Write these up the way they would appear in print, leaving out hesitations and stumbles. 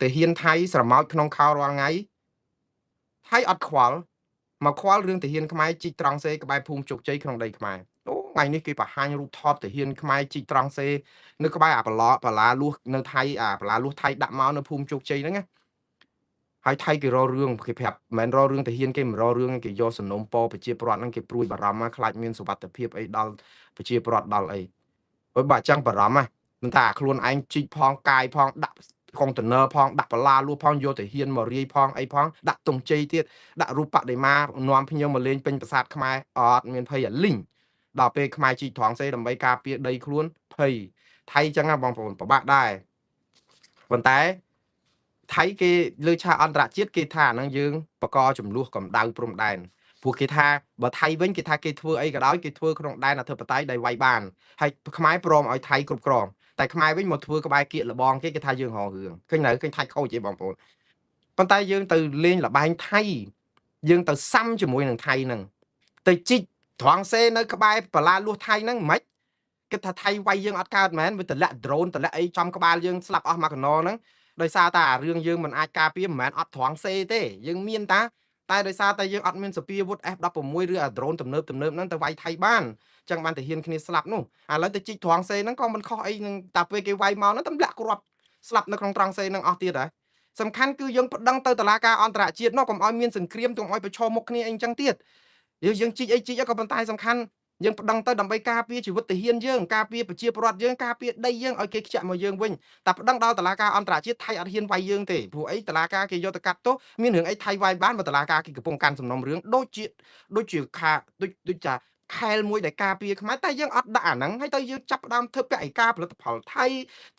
ទាហានថៃស្រមោចក្នុងខោរាល់ថ្ងៃថៃអត់ខ្វល់មកខ្វល់រឿងទាហានខ្មែរជីកត្រង់សេក្បែរភូមិជោគជ័យក្នុងដីខ្មែរអូថ្ងៃនេះគេបង្ហាញរូបថតទាហានខ្មែរជីកត្រង់សេនៅក្បែរអាបឡាលួសនៅថៃអាបឡាលួសថៃដាក់មកនៅភូមិជោគជ័យហ្នឹងណាហើយថៃគេរករឿងគេប្រាប់មិនមែនរករឿងទាហានគេមិនរករឿងគេយកសំណុំពរប្រជាពលរដ្ឋហ្នឹងគេព្រួយបារម្ភខ្លាចមានសុវត្ថិភាពអីដល់ប្រជាពលរដ្ឋដល់អីអើយបើអញ្ចឹងបារម្ភណាមិនថាខ្លួនឯងជីកផងកាយផងដាក់កុងតឺន័រផងដាក់បលាលួសផងយកទាហានមករាយផងអីផងដាក់ទង់ជ័យទៀតដាក់រូបបដិមានាំភ្ញៀវមកលេងពេញប្រាសាទខ្មែរអត់មានភ័យអាលីងដល់ពេលខ្មែរជីកត្រង់សេដើម្បីការពារដីខ្លួនភ័យថៃចឹងណាបងប្អូនពិបាកដែរប៉ុន្តែថៃគេលើឆាកអន្តរជាតិគេថាហ្នឹងយើងបកចំនួនកម្ដៅព្រំដែនព្រោះគេថាបើថៃវិញគេថាគេធ្វើអីក៏ដោយគេធ្វើក្នុងដែនអធិបតេយ្យដែលវាយបានហើយខ្មែរព្រមឲ្យថៃគ្រប់គ្រងតែខ្មែរវិញមកធ្វើក្បែរគៀកលបងគេគេថាយើងរងរឿងឃើញនៅឃើញថៃខូចទេបងប្អូនប៉ុន្តែយើងទៅលេងលបែងថៃយើងទៅសាំជាមួយនឹងថៃហ្នឹងទៅជីកត្រង់សេនៅក្បែរបលាលួសថៃហ្នឹងមិនគិតថាថៃវាយយើងអត់កើតមែនវាតម្លាក់ដ្រូនតម្លាក់អីចំក្បាលយើងស្លាប់អស់មួយកណោហ្នឹងដោយសារតែអារឿងយើងមិនអាចការពារមិនមែនអត់ត្រង់សេទេយើងមានតាតែដោយសារតែយើងអត់មានសពាវុធ F16 ឬអាដ្រូនទំនើបទំនើបហ្នឹងទៅវាយថៃបានចឹងបានតែហ៊ានគ្នាស្លាប់នោះឥឡូវទៅជីកត្រង់សេហ្នឹងក៏មិនខុសអីនឹងតែពេលគេវាយមកហ្នឹងទម្លាក់គ្រាប់ស្លាប់នៅក្នុងត្រង់សេហ្នឹងអស់ទៀតហ៎សំខាន់គឺយើងប្តឹងទៅតុលាការអន្តរជាតិនោះកុំឲ្យមានសង្គ្រាមកុំឲ្យប្រឈមមុខគ្នាអីចឹងទៀតយើងជីកអីជីកក៏ប៉ុន្តែសំខាន់យើងប្តឹងទៅដើម្បីការពារជីវិតទាហានយើងការពារប្រជាពលរដ្ឋយើងការពារដីយើងឲ្យគេខ្ជាក់មកយើងវិញតែប្តឹងដល់តុលាការអន្តរជាតិថៃអត់ហ៊ានវាយយើងទេព្រោះអីតុលាការគេយកទៅកាត់ទោសមានរឿងអីថៃវាយបានបើតុលាការគេកំពុងកាន់សំណុំរឿងដូចជាខាដូចចាខែលមួយដែលការពារខ្មែរតែយើងអត់ដាក់អាហ្នឹងហើយទៅយើងចាប់ផ្ដើមធ្វើពហិការផលិតផលថៃ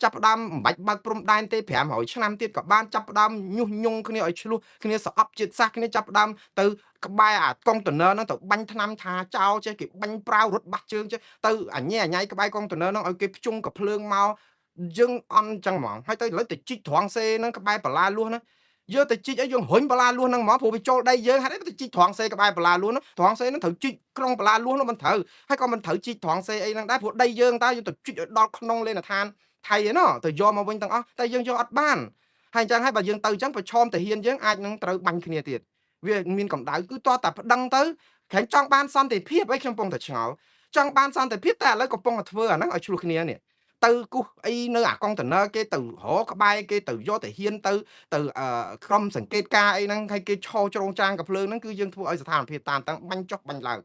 ចាប់ផ្ដើមមិនបាច់បើកព្រំដែនទេ500ឆ្នាំទៀតក៏បានចាប់ផ្ដើមញុះញង់គ្នាឲ្យឆ្លោះគ្នាស្អប់ជាតិសាសន៍គ្នាចាប់ផ្ដើមទៅក្បែរអាកុងតឺន័រហ្នឹងទៅបាញ់ថ្នាំថាចោលចេះគេបាញ់ប្រាវរត់បាសជើងចេះទៅអញញ៉ៃក្បែរកុងតឺន័រហ្នឹងឲ្យគេភ្ជង់កភ្លើងមកយើងអន់ចឹងហ្មងហើយទៅឥឡូវទៅជីកត្រង់សេហ្នឹងក្បែរបលាលួសហ្នឹងយកទៅជីកអីយើងរុញបលាលួសហ្នឹងហ្មងព្រោះវាចូលដីយើងហេតុអីទៅជីកត្រង់សេក្បែរបលាលួសហ្នឹងត្រង់សេហ្នឹងត្រូវជីកក្នុងបលាលួសនោះមិនត្រូវហើយក៏មិនត្រូវជីកត្រង់សេអីហ្នឹងដែរព្រោះដីយើងតើយើងទៅជីកឲ្យដល់ក្នុងលេនដ្ឋានថៃឯណោះទៅយកមកវិញទាំងអស់តែយើងយកអត់បានហើយអញ្ចឹងហើយបើយើងទៅអញ្ចឹងប្រឈមទាហានយើងអាចនឹងត្រូវបាញ់គ្នាទៀតវាមានកម្ដៅគឺតោះតែប្តឹងទៅក្រែងចង់បានសន្តិភាពអីខ្ញុំកំពុងតែឆ្ងល់ចង់បានសន្តិភាពតែឥឡូវកំពុងតែធ្វើអាហ្នឹងឲ្យឆ្លោះគ្នានេះទៅគូសអីនៅអាកុងតឺន័រគេទៅរកក្បែរគេទៅយកទៅហ៊ានទៅក្រុមសង្កេតការអីហ្នឹងហើយគេឈរជ្រងច្រាងកភ្លើងហ្នឹងគឺយើងធ្វើឲ្យស្ថានភាពតាមតាំងបាញ់ចុះបាញ់ឡើង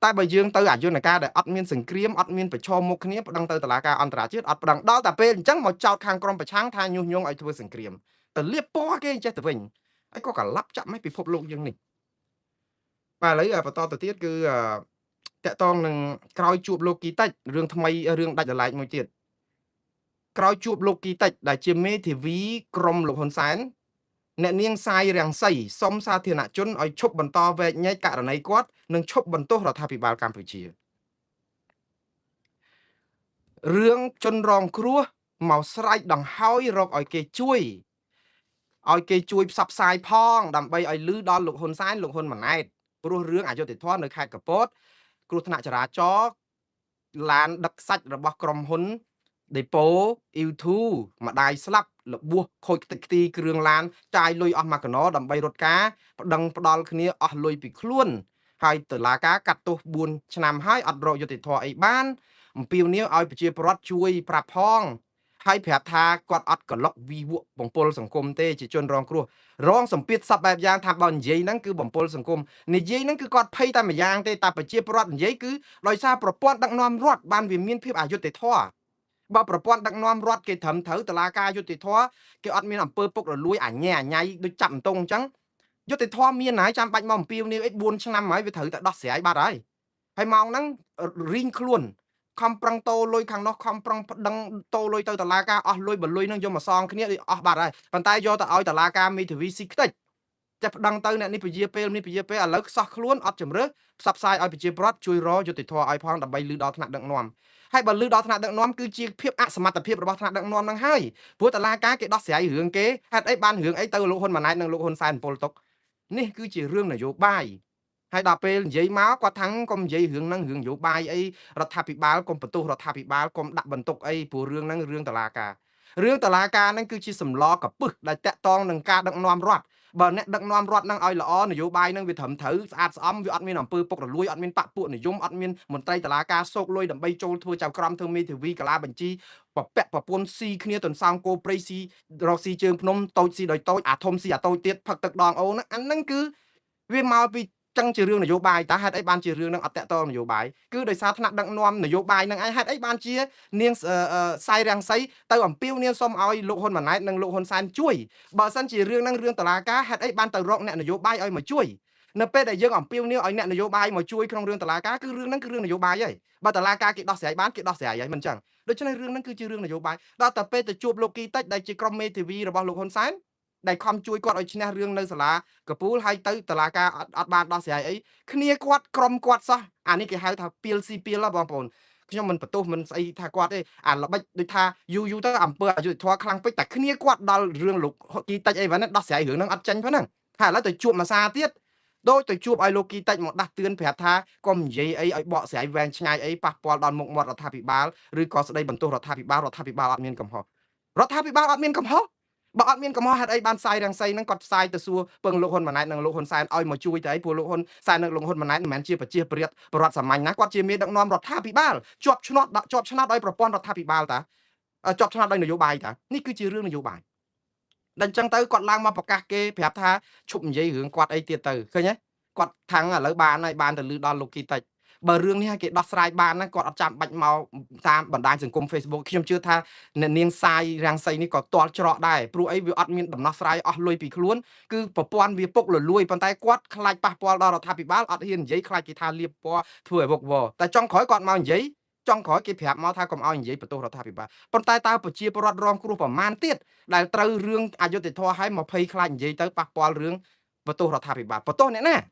តែបើយើងទៅអាយន្តការដែលអត់មានសង្គ្រាមអត់មានប្រឈមមុខគ្នាប្តឹងទៅតុលាការអន្តរជាតិអត់ប្តឹងដល់តែពេលអញ្ចឹងមកចោទខាងក្រុមប្រឆាំងថាញុះញង់ឲ្យធ្វើសង្គ្រាមទៅលៀបពណ៌គេអញ្ចេះទៅវិញហើយក៏កឡាប់ចាក់ម៉េចពិភពលោកយើងនេះបាទឥឡូវបន្តទៅទៀតគឺតកតងនឹងក្រោយជួបលោកគីតិចរឿងថ្មីរឿងដាច់ដライមួយទៀតក្រោយជួបលោកគីតិចដែលជាមេធាវីក្រុមលោកហ៊ុនសែនអ្នកនាងសាយរាំងសីសុំសាធារណជនឲ្យឈប់បន្តវែកញែកករណីគាត់និងឈប់បន្ទោសរដ្ឋាភិបាលកម្ពុជារឿងជនរងគ្រោះមកស្រែកដង្ហើយរកឲ្យគេជួយឲ្យគេជួយផ្សព្វផ្សាយផងដើម្បីឲ្យលឺដល់លោកហ៊ុនសែនលោកហ៊ុនម៉ាណែតព្រោះរឿងអយុត្តិធម៌នៅខេត្តកពតគ្រោះថ្នាក់ចរាចរណ៍ឡានដឹកសាច់របស់ក្រុមហ៊ុនដេប៉ូអ៊ីវធូម្ដាយស្លាប់របួសខូចខ្ទេចខ្ទីគ្រឿងឡានចាយលុយអស់មួយកណោដើម្បីរត់ការប្តឹងផ្ដាល់គ្នាអស់លុយពីខ្លួនហើយតុលាការកាត់ទោស4ឆ្នាំហើយអត់រកយុត្តិធម៌អីបានអំពាវនាវឲ្យប្រជាពលរដ្ឋជួយប្រាប់ផងហើយប្រាប់ថាគាត់អត់ក្លុកវីវក់បំពុលសង្គមទេជាជនរងគ្រោះរងសម្ពាធសពបែបយ៉ាងថាបើនិយាយហ្នឹងគឺបំពុលសង្គមនិយាយហ្នឹងគឺគាត់ភ័យតែម្យ៉ាងទេតែប្រជាពលរដ្ឋនិយាយគឺដោយសារប្រព័ន្ធដឹកនាំរដ្ឋបានវាមានភាពអយុត្តិធម៌បើប្រព័ន្ធដឹកនាំរដ្ឋគេត្រឹមត្រូវតុលាការយុត្តិធម៌គេអត់មានអំពើពុករលួយអញ្ញាអញៃដូចចាប់អន្ទង់អញ្ចឹងយុត្តិធម៌មានហើយចាំបាច់មកអំពាវនាវអី4ឆ្នាំហើយវាត្រូវតែដោះស្រាយបាត់ហើយហើយម៉ោងហ្នឹងរីងខ្លួនខំប្រឹងតូលុយខាងនោះខំប្រឹងប្តឹងតូលុយទៅតុលាការអស់លុយបលុយនឹងយកមកសងគ្នាដូចអស់បាត់ហើយប៉ុន្តែយកទៅឲ្យតុលាការមេធាវីស៊ីខ្ទេចចេះប្តឹងទៅអ្នកនេះពជាពេលនេះពជាពេលឥឡូវខ្សោះខ្លួនអត់ជំរឿផ្សព្វផ្សាយឲ្យប្រជាពលរដ្ឋជួយរកយុត្តិធម៌ឲ្យផងដើម្បីលឺដល់ថ្នាក់ដឹកនាំហើយបើលឺដល់ថ្នាក់ដឹកនាំគឺជាភាពអសមត្ថភាពរបស់ថ្នាក់ដឹកនាំនឹងហើយព្រោះតុលាការគេដោះស្រាយរឿងគេហេតុអីបានរឿងអីទៅលោកហ៊ុនម៉ាណែតនិងលោកហ៊ុនសែនពលទុកនេះគឺជារឿងនយោបាយហើយដល់ពេលនិយាយមកគាត់ថាំងកុំនិយាយរឿងហ្នឹងរឿងនយោបាយអីរដ្ឋាភិបាលកុំបន្ទោសរដ្ឋាភិបាលកុំដាក់បន្ទុកអីព្រោះរឿងហ្នឹងរឿងតុលាការ រឿងតឡាការហ្នឹងគឺជាសម្លកពឹសដែលតាក់ទងនឹងការដឹកនាំរដ្ឋបើអ្នកដឹកនាំរដ្ឋនឹងឲ្យល្អនយោបាយនឹងវាត្រឹមត្រូវស្អាតស្អំវាអត់មានអំពើពុករលួយអត់មានបពពួកនិយមអត់មានមន្ត្រីតឡាការសោកលុយដើម្បីចូលធ្វើចៅក្រមធ្វើមេធាវីកាឡាបញ្ជីពពាក់ប្រពន្ធស៊ីគ្នាទន្សោងគោព្រៃស៊ីរកស៊ីជើងភ្នំតូចស៊ីដោយតូចអាធំស៊ីអាតូចទៀតផឹកទឹកដងអូនអាហ្នឹងគឺវាមកពីចឹងជារឿងនយោបាយតើហេតុអីបានជារឿងនឹងអត់តាក់ទងនយោបាយគឺដោយសារថ្នាក់ដឹកនាំនយោបាយនឹងឯងហេតុអីបានជានាងសៃរាំងសីទៅអំពាវនាវសុំឲ្យលោកហ៊ុនម៉ាណែតនិងលោកហ៊ុនសែនជួយបើសិនជារឿងហ្នឹងរឿងតឡាការហេតុអីបានទៅរកអ្នកនយោបាយឲ្យមកជួយនៅពេលដែលយើងអំពាវនាវឲ្យអ្នកនយោបាយមកជួយក្នុងរឿងតឡាការគឺរឿងហ្នឹងគឺរឿងនយោបាយហើយបើតឡាការគេដោះស្រាយបានគេដោះស្រាយហើយមិនចឹងដូច្នេះរឿងហ្នឹងគឺជារឿងនយោបាយដល់តែពេលទៅជួបលោកគីតិចដែលជាក្រុមមេធាវីរបស់លោកហ៊ុនសែនដែលខំជួយគាត់ឲ្យឈ្នះរឿងនៅសាលាកពូលហើយទៅតឡាការអត់បានដោះស្រាយអីគ្នាគាត់ក្រុមគាត់សោះអានេះគេហៅថាពីលស៊ីពីលបងប្អូនខ្ញុំមិនបន្ទោសមិនស្អីថាគាត់ទេអាល្បិចដូចថាយូរយូរទៅអំពើអយុត្តិធម៌ខ្លាំងពេកតែគ្នាគាត់ដល់រឿងលោកគីតិចអីហ្នឹងដោះស្រាយរឿងហ្នឹងអត់ចេញផងហ្នឹងហើយឥឡូវទៅជួបមួយសាទៀតដូចទៅជួបឲ្យលោកគីតិចមកដាស់តឿនប្រាប់ថាកុំនិយាយអីឲ្យបកស្រាយវែងឆ្ងាយអីប៉ះពាល់ដល់មុខមាត់រដ្ឋាភិបាលឬក៏ស្ដីបន្ទោសរដ្ឋាភិបាលរដ្ឋាភិបាលអត់មានកំហុសរដ្ឋាភិបាលអត់មានកំហុសបើអត់មានកំហុសហេតុអីបានសាយរាំងសីហ្នឹងគាត់ផ្សាយទៅសួរពឹងលោកហ៊ុនម៉ាណែតនិងលោកហ៊ុនសែនឲ្យមកជួយទៅអីព្រោះលោកហ៊ុនសែននិងលោកហ៊ុនម៉ាណែតមិនមែនជាប្រជាប្រដ្ឋប្រវត្តិសាមញ្ញណាគាត់ជាមេដឹកនាំរដ្ឋាភិបាលជាប់ឆ្នោតជាប់ឆ្នោតដោយប្រព័ន្ធរដ្ឋាភិបាលតាជាប់ឆ្នោតដោយនយោបាយតានេះគឺជារឿងនយោបាយដល់អញ្ចឹងទៅគាត់ឡើងមកប្រកាសគេប្រាប់ថាឈប់និយាយរឿងគាត់អីទៀតទៅឃើញទេគាត់ថាំងឥឡូវបានហើយបានទៅលឺដល់លោកគីតិចបើរឿងនេះគេដោះស្រាយបានណាគាត់អត់ចាំបាច់មកតាមបណ្ដាញសង្គម Facebook ខ្ញុំជឿថាអ្នកនាងសាយរាំងសីនេះក៏ទាល់ច្រកដែរព្រោះអីវាអត់មានដំណោះស្រាយអស់លុយពីខ្លួនគឺប្រព័ន្ធវាពុកលលួយប៉ុន្តែគាត់ខ្លាចប៉ះពាល់ដល់រដ្ឋាភិបាលអត់ហ៊ាននិយាយខ្លាចគេថាលៀបពណ៌ធ្វើឲ្យវឹកវរតែចុងក្រោយគាត់មកនិយាយចុងក្រោយគេប្រាប់មកថាកុំឲ្យនិយាយបន្ទោសរដ្ឋាភិបាលប៉ុន្តែតើប្រជាពលរដ្ឋរងគ្រោះប្រមាណទៀតដែលត្រូវរឿងអយុត្តិធម៌ឲ្យ20ខ្លាចនិយាយទៅប៉ះពាល់រឿងបន្ទោសរដ្ឋាភិបាលបន្ទោសអ្នកណា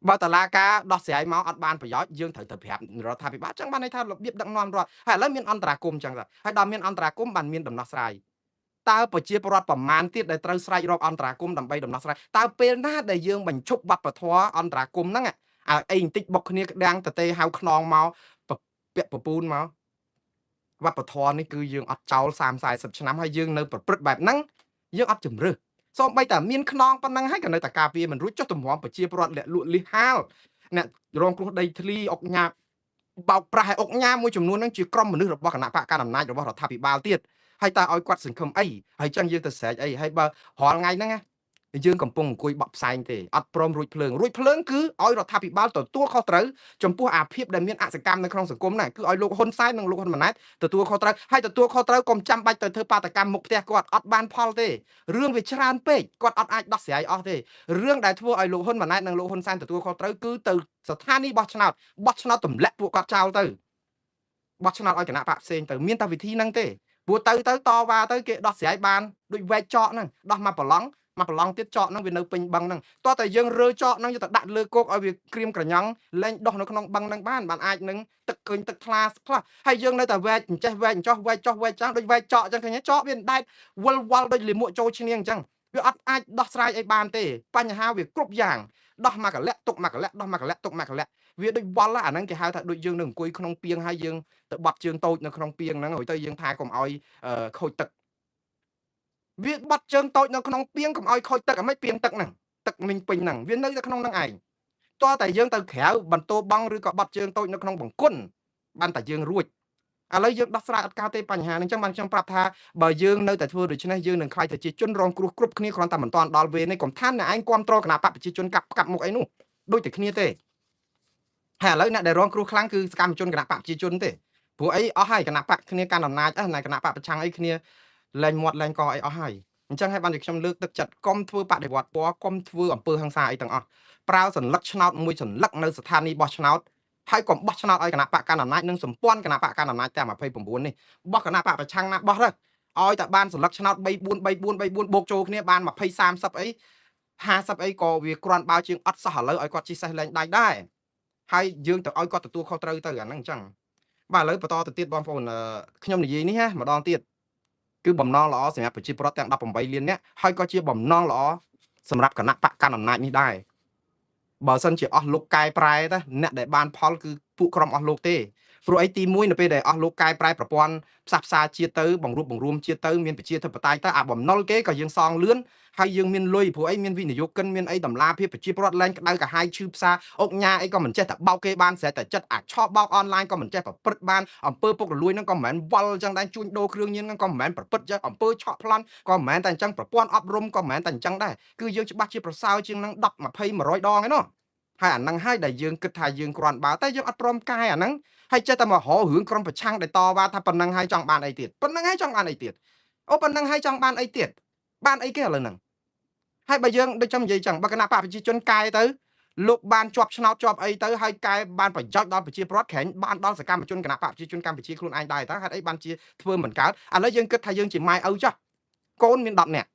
បើតឡាការដោះស្រាយមកអត់បានប្រយោជន៍យើងត្រូវទៅប្រាប់រដ្ឋាភិបាលចឹងបានន័យថារបៀបដឹកនាំរដ្ឋហើយឥឡូវមានអន្តរាគមចឹងហើយដល់មានអន្តរាគមបានមានដំណោះស្រាយតើប្រជាពលរដ្ឋប្រមាណទៀតដែលត្រូវស្រែករកអន្តរាគមដើម្បីដំណោះស្រាយតើពេលណាដែលយើងបញ្ឈប់វប្បធម៌អន្តរាគមហ្នឹងអាអីបន្តិចបុកគ្នាក្តាំងតទេហៅខ្នងមកពាក់ពពូនមកវប្បធម៌នេះគឺយើងអត់ចោល30 40ឆ្នាំហើយយើងនៅប្រព្រឹត្តបែបហ្នឹងយើងអត់ជំរឿសសូម្បីតែមានខ្នងប៉ុណ្ណឹងហើយក៏នៅតែការពារមិនរួចចុះទម្រាំប្រជាពលរដ្ឋលាក់លក់លិះហាលអ្នករងគ្រោះដីធ្លីអុកញ៉ាបោកប្រាស់ឲ្យអុកញ៉ាមួយចំនួនហ្នឹងជាក្រុមមនុស្សរបស់គណៈបកកណ្ដាលអំណាចរបស់រដ្ឋាភិបាលទៀតហើយតើឲ្យគាត់សង្ឃឹមអីហើយចឹងយើងទៅស្រែកអីហើយបើរាល់ថ្ងៃហ្នឹងណាយើងកំពុងអង្គុយបក់ផ្សែងទេអត់ព្រមរួចភ្លើងរួចភ្លើងគឺឲ្យរដ្ឋាភិបាលទទួលខុសត្រូវចំពោះអាភិបដែលមានអសកម្មនៅក្នុងសង្គមណាគឺឲ្យលោកហ៊ុនសែននិងលោកហ៊ុនម៉ាណែតទទួលខុសត្រូវហើយទទួលខុសត្រូវកុំចាំបាច់ទៅធ្វើបាតកម្មមុខផ្ទះគាត់អត់បានផលទេរឿងវាច្រើនពេកគាត់អត់អាចដោះស្រាយអស់ទេរឿងដែលធ្វើឲ្យលោកហ៊ុនម៉ាណែតនិងលោកហ៊ុនសែនទទួលខុសត្រូវគឺទៅស្ថានីយ៍បោះឆ្នោតបោះឆ្នោតទម្លាក់ពួកគាត់ចោលទៅបោះឆ្នោតឲ្យគណៈបកផ្សេងទៅមានតែវិធីហ្នឹងទេព្រោះទៅតវ៉ាទៅគេដោះស្រាយបានដូចវែកចកហ្នឹងដោះមកប្រឡងមកប្រឡងទៀតចកហ្នឹងវានៅពេញបឹងហ្នឹងតោះតែយើងរើចកហ្នឹងយកទៅដាក់លើគោកឲ្យវាក្រៀមក្រញ៉ង់លែងដោះនៅក្នុងបឹងហ្នឹងបានអាចនឹងទឹកឃើញទឹកថ្លាខ្លះហើយយើងនៅតែវែកអញ្ចេះវែកអញ្ចោះវែកចោះវែកចាំងដូចវែកចកអញ្ចឹងឃើញចកវាដែតវិលវល់ដូចលាមកចូលឈ្នាងអញ្ចឹងវាអត់អាចដោះស្រាយអីបានទេបញ្ហាវាគ្រប់យ៉ាងដោះមកកលៈទុកមកកលៈដោះមកកលៈទុកមកកលៈវាដូចវល់អាហ្នឹងគេហៅថាដូចយើងនៅអង្គុយក្នុងពីងហើយយើងទៅបត់ជើងតូចនៅក្នុងពីងហ្នឹងហើយទៅយើងថាកុំឲ្យខូចទឹកវាបត់ជើងតូចនៅក្នុងពីងកុំឲ្យខូចទឹកអាម៉េចពីងទឹកហ្នឹងទឹកមិញពេញហ្នឹងវានៅតែក្នុងហ្នឹងឯងតោះតែយើងទៅក្រៅបន្ទោបងឬក៏បត់ជើងតូចនៅក្នុងបង្គន់បានតែយើងរួចឥឡូវយើងដោះស្រាយអត់កើតទេបញ្ហាហ្នឹងចឹងបានខ្ញុំប្រាប់ថាបើយើងនៅតែធ្វើដូច្នេះយើងនឹងខ្លាចទៅជាជនរងគ្រោះគ្រប់គ្នាគ្រាន់តែមិនតាន់ដល់វេននេះកុំថាអ្នកឯងគាំទ្រគណៈបកប្រជាជនកាប់កាប់មុខអីនោះដូចតែគ្នាទេហើយឥឡូវអ្នកដែលរងគ្រោះខ្លាំងគឺសកម្មជនគណៈបកប្រជាជនទេព្រោះអីអស់ហើយគណៈបកគ្នាកាន់អំណាចណាគណៈបកប្រឆាំងអីគ្នាលែងមាត់លែងកអីអស់ហើយអញ្ចឹងហើយបានជាខ្ញុំលើកទឹកចិត្តកុំធ្វើបដិវត្តពណ៌កុំធ្វើអំពើហិង្សាអីទាំងអស់ប្រើសន្លឹកឆ្នោតមួយសន្លឹកនៅស្ថានីយ៍បោះឆ្នោតហើយកុំបោះឆ្នោតឲ្យគណៈបកកណ្ដាលអំណាចនិងសម្ព័ន្ធគណៈបកកណ្ដាលអំណាចទាំង29នេះបោះគណៈបកប្រឆាំងណាបោះទៅឲ្យតែបានសន្លឹកឆ្នោត3 4 3 4 3 4បូកចូលគ្នាបាន20 30អី50អីក៏វាគ្រាន់បើជាងអត់សោះឥឡូវឲ្យគាត់ជិះសេះលែងដៃដែរហើយយើងទៅឲ្យគាត់ទទួលខុសត្រូវទៅអាហ្នឹងអញ្ចឹងបាទឥឡូវបន្តទៅទៀតបងប្អូនខ្ញុំនិយាយនេះណាម្ដងទៀតគឺបំណងល្អសម្រាប់ប្រជាពលរដ្ឋទាំង18លាននាក់ហើយក៏ជាបំណងល្អសម្រាប់គណៈបកកណ្ដាលអំណាចនេះដែរបើសិនជាអស់លោកកែប្រែទៅអ្នកដែលបានផលគឺ ពួកក្រុមអស់លោកទេព្រោះអីទី1នៅពេលដែលអស់លោកកែប្រែប្រព័ន្ធផ្សះផ្សាជាតិទៅបង្រួបបង្រួមជាតិទៅមានប្រជាធិបតេយ្យទៅអាបំណុលគេក៏យើងសងលឿនហើយយើងមានលុយព្រោះអីមានវិនិយោគិនមានអីតម្លាភាពប្រជាពលរដ្ឋលែងក្តៅកាហាយឈឺផ្សាអុកញ៉ាអីក៏មិនចេះតែបោកគេបានស្រេចតែចិត្តអាចឆោបោកអនឡាញក៏មិនចេះប្រព្រឹត្តបានអំពើពុករលួយហ្នឹងក៏មិនមែនវល់ចឹងដែរជួញដូរគ្រឿងញៀនហ្នឹងក៏មិនមែនប្រព្រឹត្តចឹងអំពើឆក់ប្លន់ក៏មិនមែនតែអញ្ចឹងប្រព័ន្ធអប់រំក៏មិនមែនតែអញ្ចឹងដែរគឺយើងច្បាស់ជាប្រសើរជាងហ្នឹង10 20 100ដងឯណោះហើយអាហ្នឹងហើយដែលយើងគិតថាយើងគ្រាន់បើតែយើងអត់ព្រមកែអាហ្នឹងហើយចេះតែមករករឿងក្រុមប្រឆាំងដែលតវ៉ាថាប៉ុណ្ណឹងហើយចង់បានអីទៀតប៉ុណ្ណឹងហើយចង់បានអីទៀតអូប៉ុណ្ណឹងហើយចង់បានអីទៀតបានអីគេឥឡូវហ្នឹងហើយបើយើងដូចខ្ញុំនិយាយចឹងបើគណៈបកប្រជាជនកែទៅលោកបានជាប់ឆ្នោតជាប់អីទៅហើយកែបានប្រយោជន៍ដល់ប្រជាពលរដ្ឋក្រែងបានដល់សកម្មជនគណៈបកប្រជាជនកម្ពុជាខ្លួនឯងដែរតើហេតុអីបានជាធ្វើមិនកើតឥឡូវយើងគិតថាយើងជាម៉ែឪចុះកូនមាន10នាក់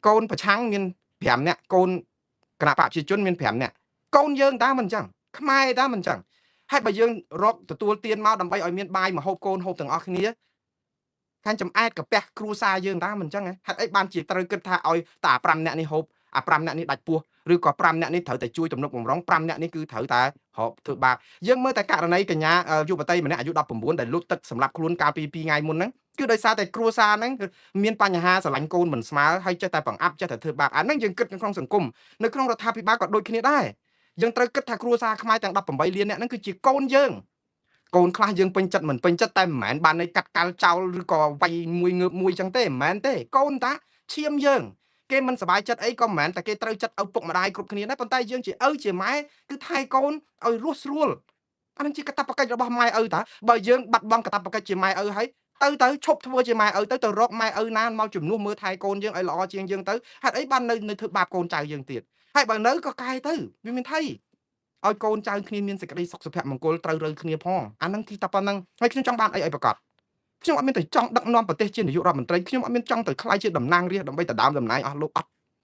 កូនប្រឆាំងមាន5នាក់កូនគណៈបកប្រជាជនមាន5នាក់កូនយើងតើមិនចឹងខ្មែរតើមិនចឹងហើយបើយើងរកទទួលទានមកដើម្បីឲ្យមានបាយមកហូបកូនហូបទាំងអស់គ្នាខាងចំអែតកាពះគ្រួសារយើងតើមិនចឹងហេតុអីបានជាត្រូវគិតថាឲ្យតា5នាក់នេះហូបអា5នាក់នេះដាច់ពោះឬក៏5នាក់នេះត្រូវតែជួយទំនុកបំរុង5នាក់នេះគឺត្រូវតែហូបធ្វើបាបយើងមើលតែករណីកញ្ញាយុវតីម្នាក់អាយុ19ដែលលូតទឹកសម្រាប់ខ្លួនកាលពី2ថ្ងៃមុនហ្នឹងគឺដោយសារតែគ្រួសារហ្នឹងមានបញ្ហាស្រឡាញ់កូនមិនស្មើហើយចេះតែបង្អាប់ចេះតែធ្វើបាបអាហ្នឹងយើងគិតនៅក្នុងសង្គមនៅក្នុងរដ្ឋាភិបាលក៏ដូចគ្នាដែរយើងត្រូវគិតថាគ្រួសារខ្មែរទាំង18លានអ្នកហ្នឹងគឺជាកូនយើងកូនខ្លះយើងពេញចិត្តមិនពេញចិត្តតែមិនមែនបានន័យកាត់កាល់ចោលឬក៏វាយមួយងើបមួយចឹងទេមិនមែនទេកូនតាឈាមយើងគេមិនសប្បាយចិត្តអីក៏មិនមែនតែគេត្រូវចិត្តឪពុកម្ដាយគ្រប់គ្នាដែរប៉ុន្តែយើងជាឪជាម៉ែគឺថែកូនឲ្យរស់ស្រួលអានឹងជាកាតព្វកិច្ចរបស់ម៉ែឪតាបើយើងបាត់បង់កាតព្វកិច្ចជាម៉ែឪហើយទៅឈប់ធ្វើជាម៉ែឪទៅរកម៉ែឪណាមកជំនួសមើលថែកូនយើងឲ្យល្អជាងយើងទៅហេតុអីបាននៅធ្វើបាបកូនចៅយើងទៀតហើយបើនៅក៏កែទៅវាមានថៃឲ្យកូនចៅគ្នាមានសេចក្តីសុខសុភមង្គលត្រូវរើគ្នាផងអាហ្នឹងគឺតែប៉ុណ្្នឹងហើយខ្ញុំចង់បានអីឲ្យប្រកបខ្ញុំអត់មានតែចង់ដឹកនាំប្រទេសជានាយករដ្ឋមន្ត្រីខ្ញុំអត់មានចង់ទៅក្លាយជាតំណាងរាស្ត្រដើម្បីដណ្ដើមតំណែងអស់លោ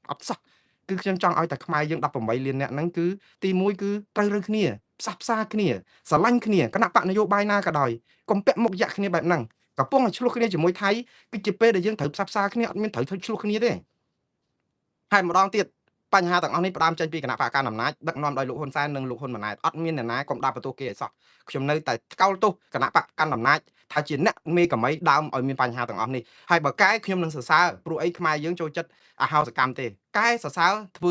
កអត់សោះគឺខ្ញុំចង់ឲ្យតែខ្មែរយើង18លានអ្នកហ្នឹងគឺទី1គឺត្រូវរើគ្នាផ្សះផ្សាគ្នាស្រឡាញ់គ្នាគណៈបកនយោបាយណាក៏ដោយកុំពាក់មុខយៈគ្នាបែបហ្នឹងកំពុងតែឆ្លោះគ្នាជាមួយថៃគឺជាពេលដែលយើងត្រូវផ្សះផ្សាគ្នាអត់មានត្រូវធ្វើឆ្លោះគ្នាទេហើយម្ដងទៀតបញ្ហាទាំងអស់នេះផ្ដើមចេញពីគណៈបកកណ្ដាលអំណាចដឹកនាំដោយលោកហ៊ុនសែននិងលោកហ៊ុនម៉ាណែតអត់មានអ្នកណាកុំដាក់បន្ទោសគេឲ្យសោះខ្ញុំនៅតែថ្កោលទោសគណៈបកកណ្ដាលអំណាចថាជាអ្នកមេកមីដើមឲ្យមានបញ្ហាទាំងអស់នេះហើយបើកែខ្ញុំនឹងសរសើរព្រោះអីខ្មែរយើងចូលចិត្តអាហោសកម្មទេកែសរសើរធ្វ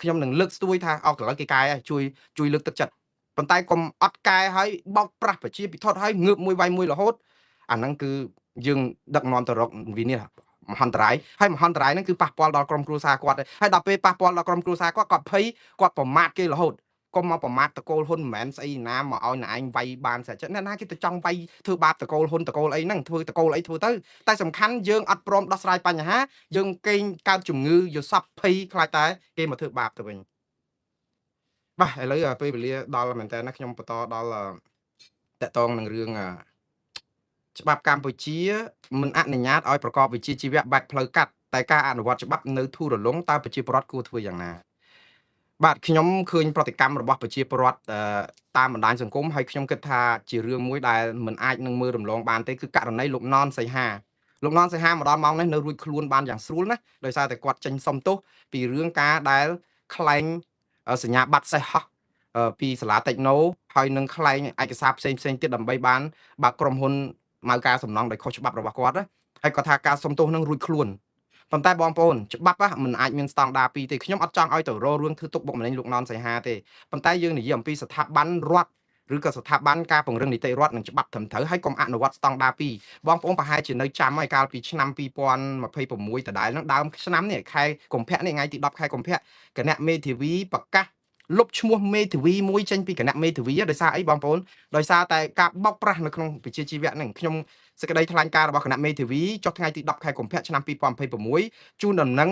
ើខ្ញុំនឹងលើកស្ទួយថាអស់កន្លងគេកែឲ្យជួយលើកទឹកចិត្តប៉ុន្តែកុំអត់កែឲ្យបោកប្រាស់ប្រជាពិធដ្ឋឲ្យងើបមួយវាយមួយរហូតអាហ្នឹងគឺយើងដឹកនាំទៅរកវិនិច្ឆ័យមហន្តរាយហើយមហន្តរាយហ្នឹងគឺប៉ះពាល់ដល់ក្រុមគ្រួសារគាត់ហើយដល់ពេលប៉ះពាល់ដល់ក្រុមគ្រួសារគាត់គាត់ភ័យគាត់ប្រមាថគេរហូតកុំមកប្រមាថតកូលហ៊ុនមិនមែនស្អីណាមកឲ្យណែឯងវាយបានស្អីចិត្តអ្នកណាគេទៅចង់វាយធ្វើបាបតកូលហ៊ុនតកូលអីហ្នឹងធ្វើតកូលអីធ្វើទៅតែសំខាន់យើងអត់ព្រមដោះស្រាយបញ្ហាយើងកេងកើតជំងឺយល់សពភ័យខ្លាចតែគេមកធ្វើបាបទៅវិញបាទឥឡូវពេលវេលាដល់មែនតើណាខ្ញុំបន្តដល់តកតងនឹងរឿងច្បាប់កម្ពុជាមិនអនុញ្ញាតឲ្យប្រកបវិជ្ជាជីវៈបែបផ្លូវកាត់តែការអនុវត្តច្បាប់នៅធូររលុងតើប្រជាពលរដ្ឋគួរធ្វើយ៉ាងណាបាទខ្ញុំឃើញប្រតិកម្មរបស់ប្រជាពលរដ្ឋតាមបណ្ដាញសង្គមហើយខ្ញុំគិតថាជារឿងមួយដែលមិនអាចនឹងមើលរំលងបានទេគឺករណីលោកណនសីហាលោកណនសីហាមកដល់ម៉ោងនេះនៅរួចខ្លួនបានយ៉ាងស្រួលណាដោយសារតែគាត់ចេញសុំទោសពីរឿងការដែលក្លែងសញ្ញាបត្រសេះហោះពីសាលាតិចណូហើយនឹងក្លែងឯកសារផ្សេងផ្សេងទៀតដើម្បីបានបើកក្រុមហ៊ុនម៉ៅការសំណង់ដោយខុសច្បាប់របស់គាត់ណាហើយគាត់ថាការសុំទោសនឹងរួចខ្លួនប៉ុន្តែបងប្អូនច្បាប់មិនអាចមានស្តង់ដារពីរទេខ្ញុំអត់ចង់ឲ្យទៅរករឿងធ្វើទុកបុកម្នេញលោកណនសីហាទេប៉ុន្តែយើងនិយាយអំពីស្ថាប័នរដ្ឋឬក៏ស្ថាប័នការពង្រឹងនីតិរដ្ឋនិងច្បាប់ត្រឹមត្រូវហើយកុំអនុវត្តស្តង់ដារពីរបងប្អូនប្រហែលជានៅចាំហើយកាលពីឆ្នាំ2026ដដែលហ្នឹងដើមឆ្នាំនេះខែកុម្ភៈនេះថ្ងៃទី10ខែកុម្ភៈគណៈមេធាវីប្រកាសលុបឈ្មោះមេធាវីមួយចេញពីគណៈមេធាវីដោយសារអីបងប្អូនដោយសារតែការបោកប្រាស់នៅក្នុងវិជ្ជាជីវៈហ្នឹងខ្ញុំសេចក្តីថ្លែងការណ៍របស់គណៈមេធាវីចុះថ្ងៃទី10ខែកុម្ភៈឆ្នាំ2026ជូនដំណឹង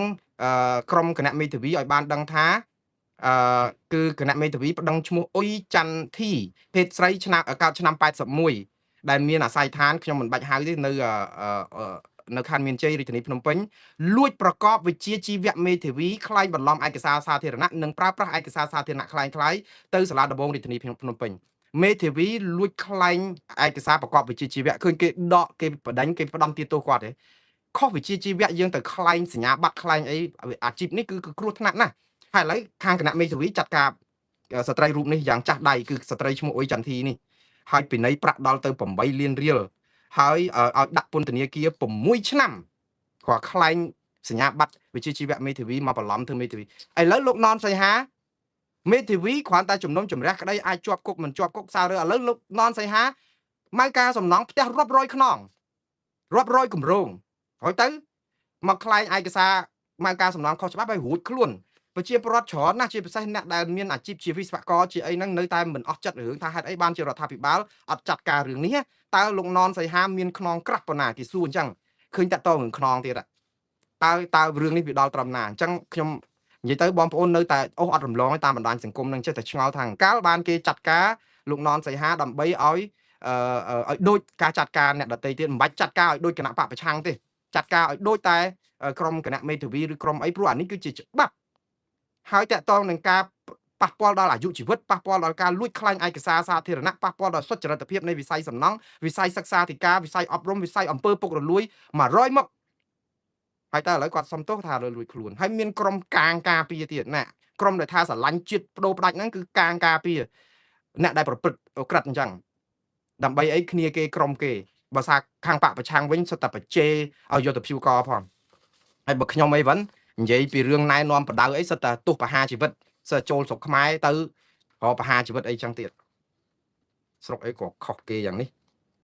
ក្រុមគណៈមេធាវីឲ្យបានដឹងថាគឺគណៈមេធាវីប្តឹងឈ្មោះអ៊ុយច័ន្ទធីភេទស្រីឆ្នាំកើតឆ្នាំ81ដែលមានអាស័យដ្ឋានខ្ញុំមិនបាច់ហៅទេនៅខណ្ឌមានជ័យរាជធានីភ្នំពេញលួចប្រកបវិជ្ជាជីវៈមេធាវីក្លែងបន្លំឯកសារសាធារណៈនិងប្រើប្រាស់ឯកសារសាធារណៈក្លែងៗទៅសាលាដំបងរាជធានីភ្នំពេញមេធាវីលួចក្លែងឯកសារប្រកបវិជ្ជាជីវៈឃើញគេដកគេបដិញគេផ្ដំទាទោសគាត់ទេខុសវិជ្ជាជីវៈយើងទៅក្លែងសញ្ញាបត្រក្លែងអីអាជីពនេះគឺគ្រោះថ្នាក់ណាស់ហើយឥឡូវខាងគណៈមេធាវីចាត់ការ ស្ត្រីរូបនេះយ៉ាងចាស់ដៃ គឺស្ត្រីឈ្មោះអ៊ុយចន្ទធីនេះ ហើយពិន័យប្រាក់ដល់ទៅ8លានរៀល ហើយឲ្យដាក់ពន្ធនាគារ6ឆ្នាំ គាត់ខ្លែងសញ្ញាបត្រវិជ្ជាជីវៈមេធាវីមកបន្លំធ្វើមេធាវី។ ឥឡូវលោកននសីហាមេធាវីគ្រាន់តែជំនុំជម្រះក្តីអាចជាប់គុកមិនជាប់គុកសើរើ ឥឡូវលោកននសីហាម៉ៅការសំណងផ្ទះរាប់រយខ្នងរាប់រយគម្រោង ហើយទៅមកខ្លែងឯកសារម៉ៅការសំណងខុសច្បាប់ឲ្យរួចខ្លួន។ ប្រជាពលរដ្ឋច្រើនណាស់ ជាពិសេសអ្នកដែលមានអាជីពជាវិស្វករជាអីហ្នឹង នៅតែមិនអស់ចិត្តរឿងថាហេតុអីបានជារដ្ឋាភិបាលអត់ចាត់ការរឿងនេះ? តើលោកននសីហាមានខ្នងក្រាស់ប៉ុណ្ណា? គេសួរអញ្ចឹង ឃើញតាក់តងរឿងខ្នងទៀត តើរឿងនេះវាដល់ត្រឹមណា? អញ្ចឹងខ្ញុំនិយាយទៅបងប្អូននៅតែអូសអត់រំលងតាមបណ្ដាញសង្គមនឹង ចេះតែឆ្ងល់ថាកាលបានគេចាត់ការលោកននសីហាដើម្បីឲ្យឲ្យដូចការចាត់ការអ្នកដតីទៀត មិនបាច់ចាត់ការឲ្យដូចគណៈបកប្រឆាំងទេ ចាត់ការឲ្យដូចតែក្រុមគណៈមេធាវីឬក្រុមអី ព្រោះអានេះគឺជាច្បាប់។ ហើយតកតងនឹងការប៉ះពាល់ដល់អាយុជីវិត ប៉ះពាល់ដល់ការលួចក្លែងឯកសារសាធារណៈ ប៉ះពាល់ដល់សុចរិតភាពនៃវិស័យសំណង់ វិស័យសិក្សាធិការ វិស័យអប់រំ វិស័យអំពើពុករលួយ100មុខហើយ តើឥឡូវគាត់សុំទោសថាលួចខ្លួន ហើយមានក្រុមកាងការពារទៀតណា ក្រុមដែលថាស្រឡាញ់ជាតិបដូរផ្ដាច់ហ្នឹង គឺកាងការពារអ្នកដែលប្រព្រឹត្តក្រិតអញ្ចឹង ដើម្បីអីគ្នាគេក្រុមគេ បើថាខាងបកប្រឆាំងវិញសុទ្ធតែបច្ចេឲ្យយកទៅព្យូកផង ហើយបើខ្ញុំអីវិញនិយាយពីរឿងណែនាំបដៅអី សិតតែទោសប្រហារជីវិត សិតចូលស្រុកខ្មែរទៅរកប្រហារជីវិតអីចឹងទៀត ស្រុកអីក៏ខុសគេយ៉ាងនេះ។